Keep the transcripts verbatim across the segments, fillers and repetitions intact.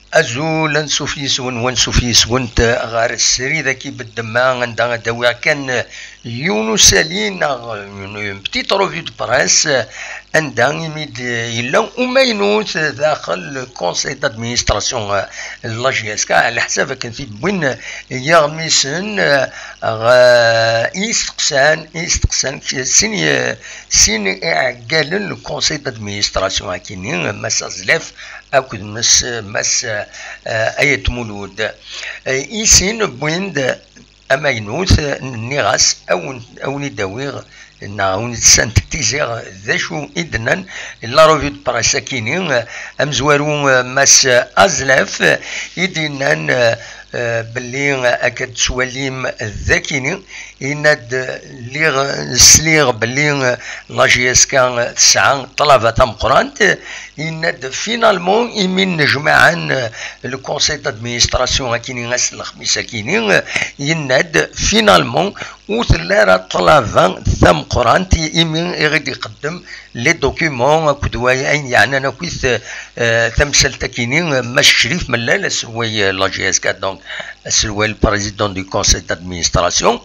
Azul, ansuf yis-wen, wansuf yis-went ɣer srid-agi beddemma, anda ad awiɣ kan yiwen usali neɣ une, une petite revue de presse, anda imi d-yella umaynut daxel le conseil d'administration n la J S K, ɛla ḥsab akken t-id-wwin yiɣmisen, ɣ-, i isteqsan, i isteqsan sin, sin iɛeggalen le conseil d'administration akini, Mass Azlef akked Mass, Mass, eh, Ayet Mulud. Eh, i sin wwin-d amaynut, nniɣ-as, awen, awen-id-awiɣ neɣ awen-id-sentetiziɣ d acu i d-nnan la revue de presse akini, eh, amezwaru, eh, Mass Azlef, i d-yennan, eh, eh, belli akka d-tettwalim d akini, yenna-d, lliɣ sliɣ belli la J S K tesɛa ṭṭlaba tameqqrant, yenna-d finalement imi nnejmaɛen le conseil d'administration akini ass n lexmis akini, yenna-d finalement ur telli ara ṭṭlaba tameqqrant imi i ɣ-id-iqeddem les documents akked way ayen yeɛnan akkit, eh, tamsalt akini, eh, Mass Crif Mellal, aselway, eh, la J S K, donc, aselway le président du conseil d'administration,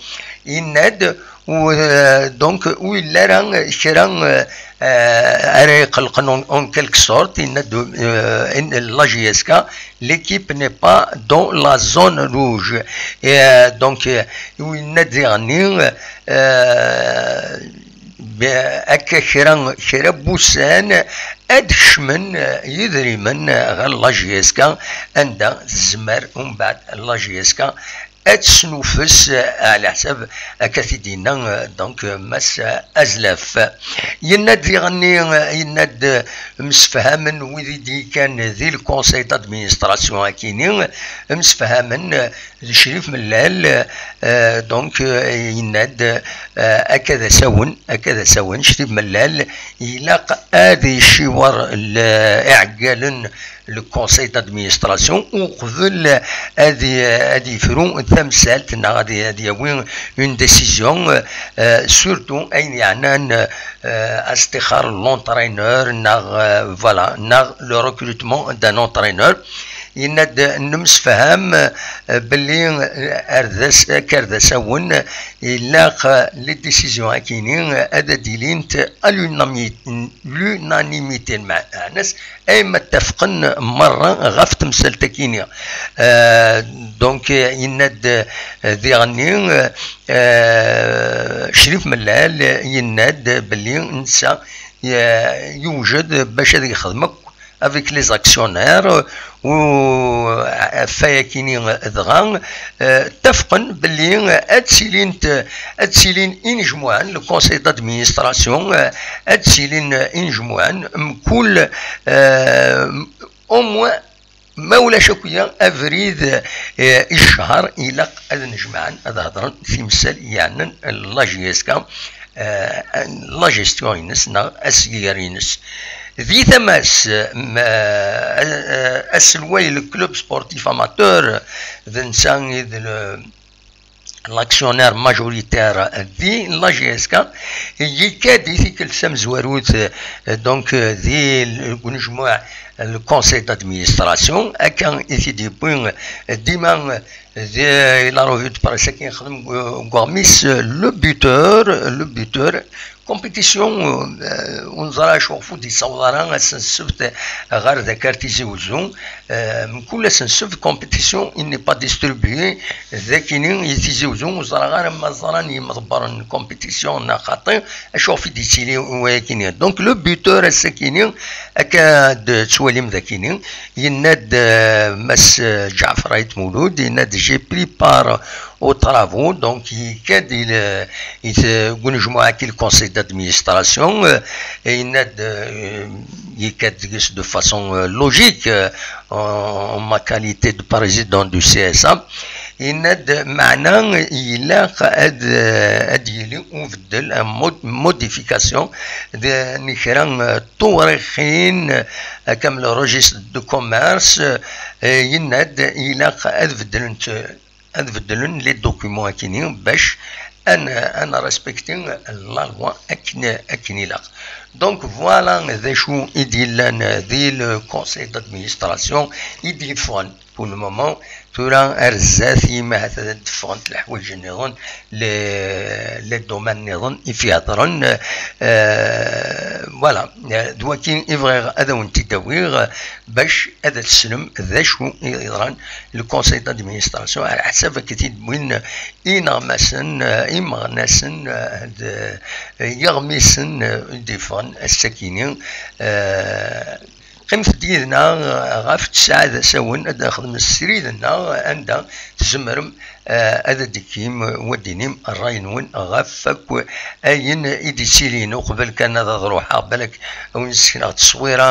yenna-d, u, eh, donc, ur yelli ara kra, eh, eh, ara iqelqen en, en quelque sorte, yenna-d, eh, in, la J S K, l'équipe n'est pas dans la zone rouge. Et, euh, donc, euh, ur yenna-d diɣenni, eh, be-, akka kra, kra n wussan ad kecmen, eh, yidrimen, eh, ɣer la J S K, anda tezmer umbeɛd la J S K ad tesnufes, eh, ɛla ḥsab akka t-id-yenna, eh, donc, eh, Mass, eh, Azlef. Yenna-d diɣenni, eh, yenna-d, eh, msefhamen wid i d-yekkan di le conseil d'administration akini, msefhamen, eh, d Crif Mellal, eh, donc, eh, yenna-d, eh, akka d asawen, akka d asawen, Crif Mellal ilaq ad iciwer l-, iɛeggalen le conseil d'administration uqbel ad, ad yefru tamsalt neɣ ad, ad yawi une décision, eh, surtout ayen yeɛnan, eh, astixar l'entraîneur neɣ, eh, voilà, neɣ le recrutement d'un entraîneur. Yenna-d nemsefham, eh, belli, eh, ar d as-, akka ar d asawen, ilaq, eh, les décisions akini, eh, ad d-ilint à l'unami-, l'unanimité, meɛna ay ma ttafqen merra ɣef temsalt akini. Eh, donc, eh, yenna-d, eh, diɣenni, eh, Crif Mellal, eh, yenna-d belli netta, eh, yewjed bac ad yexdem akk avec les actionnaires, u ɣef wayakini dɣa, eh, ttafqen belli ad tilint, ad tilin inejmuɛen, le conseil d'administration, eh, ad tilin inejmuɛen, mkul, eh, au moins, ma ulac akya abrid, eh, i ccher, ilaq ad nejmaɛen, ad hedren timsal yeɛnan la J S K, eh, la gestion-ines neɣ asgiger-ines. Di tama-s, m-, eh, aselway le club sportif amateur, d netta i d le, l'actionnaire majoritaire di la J S K, yekka-d i tikkelt tamezwarut, eh, donc, eh, di l-, unejmuɛ, le conseil d'administration, akka i t-id-yewwi, eh, dima, eh, di la revue de presse akken yexdem, eh, deg uɣmis, eh, le buteur, le buteur, compétition, eh, ur neẓri acu ɣef ur d-yessaweḍ ara ass n ssebt ɣer dakar Tizi Wezzu. Eh, mkul ass n ssebt, compétition, il n'est pas distribué. Dakini i Tizi Wezzu, ur ẓriɣ ara ma ẓran yimḍebbren n compétition neɣ xaṭi, acu ɣef i d-yettili wayakini. Donc, le buteur ass-akini, akka d-tettwalim dakini, yenna-d, eh, Mass, eh, Ǧaɛfer Ayt Mulud, yenna-d, j'ai pris part aux travaux, donc, yekka-d il, il, deg unejmuɛ-agi, le conseil d'administration, euh, yenna-d, euh, yekka-d deg-s de façon, euh, logique, euh, en, en ma qualité de président du C S A, yenna-d, meɛna ilaq ad, euh, ad yili ubeddel, un mod-, modification de, n kra, euh, tuɣrixin, euh, comme le registre de commerce, euh, yenna-d ilaq ad beddlent, euh, ad beddlen les documents akini bac ad n-, ad nrespekti la loi akken, akken ilaq. Donc voilà d acu i d-yellan di le conseil d'administration i d-yeffɣen pour le moment. Tura ar zdat, imi ahat ad d-ffɣent leḥwayeǧ nniḍen, les, les domaines nniḍen i f-ihedren. Euh, voilà. Euh, d waki i bɣiɣ ad awen-t-id-awiɣ, euh, bac ad tessnem d acu i yeḍran. Le conseil d'administration, ɛla ḥsab akken t-id-wwin ineɣmasen, euh, imeɣnasen, euh, d, euh, yiɣmisen, euh, i d-iffɣen ass-akini. Euh, Qqimet-d yid-neɣ ɣef tesɛa d asawen, ad nexdem srid-nneɣ anda tzemrem, eh, ad d-tekkim, eh, wa d-inim ṛṛay-nwen ɣef akk ayen i d-ittilin. Uqbel kan ad, ad ruḥeɣ, balak a wen-ssekneɣ tteswira,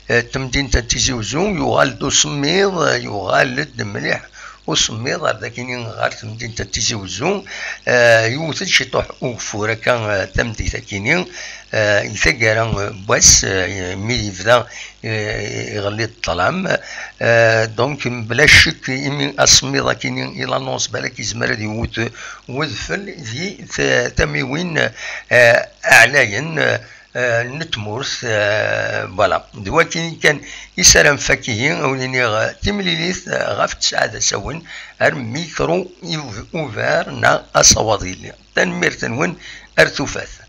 eh, n temdint n Tizi Uzzu, yuɣal-d usemmiḍ, eh, yuɣal-d mliḥ usemmiḍ ar dakini ɣer temdint n Tizi Uzzu. Eh, yewwet-d ciṭuḥ ugeffur akka, eh, tameddit akini, eh, i taggara, eh, n wass, eh, mi yebda, eh, iɣelli-d ṭṭlam. Eh, donc, mebla ccek, imi asemmiḍ akini i l'annonce, balak yezmer ad yewwet wedfel di t-, tamiwin, eh, ɛlayen, eh, eh, n tmurt, eh, voilà. D wakin kan i sarameɣ akken ad wen-iniɣ, eh, timlilit, eh, ɣef tesɛa d asawen, ar micro ouvert neɣ asawaḍ yelli. Tanemmirt-nwen, ar tufat.